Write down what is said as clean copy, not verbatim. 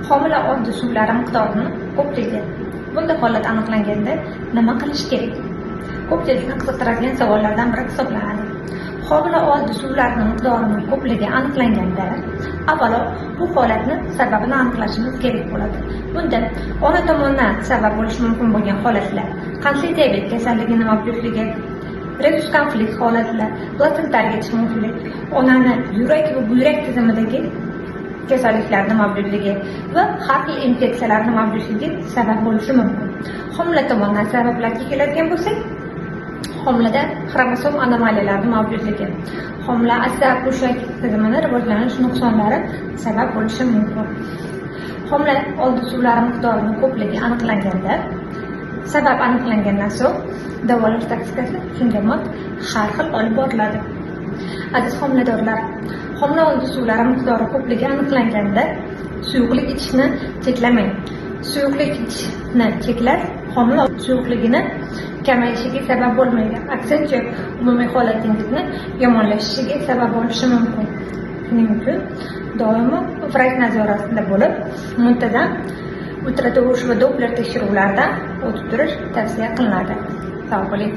Homila oldi suvlari miqdorini ko'pligi. Bunday holat aniqlanganda nima qilish kerak? Ko'pchilikni qiziqtiradigan savollardan biri hisoblanadi. Homila oldi suvlarini miqdorini ko'pligi aniqlanganda, avvalo bu holatni sababini aniqlashimiz kerak bo'ladi. Bunda ona tomonidan sabab bo'lishi mumkin bo'lgan holatlar: qandli diabet kasalligini mavjudligi, rezus konflikt holatlar, platsentar yetishmovchilik, onani yurak va buyrak tizimidagi kasalliklarni mavjudligi va har xil infeksiyalarni mavjudligi sabab bo'lishi mumkin. Homila tomonidan sabablarga keladigan bo'lsak, homilada xromosom anomaliyalari mavjudligi, homila asab mushak tizimini rivojlanish nuqsonlari sabab bo'lishi mumkin. Homila oldi suvlari miqdorini ko'pligi aniqlanganda, sabab aniqlangandan so'ng davolash taktikasi shunga mos har xil olib boriladi. Aziz homiladorlar, homila oldi suvlari miqdori ko'pligi aniqlanganda suyuqlik ichishni cheklamang. Suyuqlik ichishni cheklash homila suyuqligini kamayishiga sabab bo'lmaydi. Aksincha, umumiy holatingizni yomonlashishiga sabab bo'lishi mumkin. Shuning uchun doimo vrach nazoratida bo'lib, muntazam ultratovush va Doppler tekshiruvlaridan o'tib turish tavsiya qilinadi. Sog' bo'ling.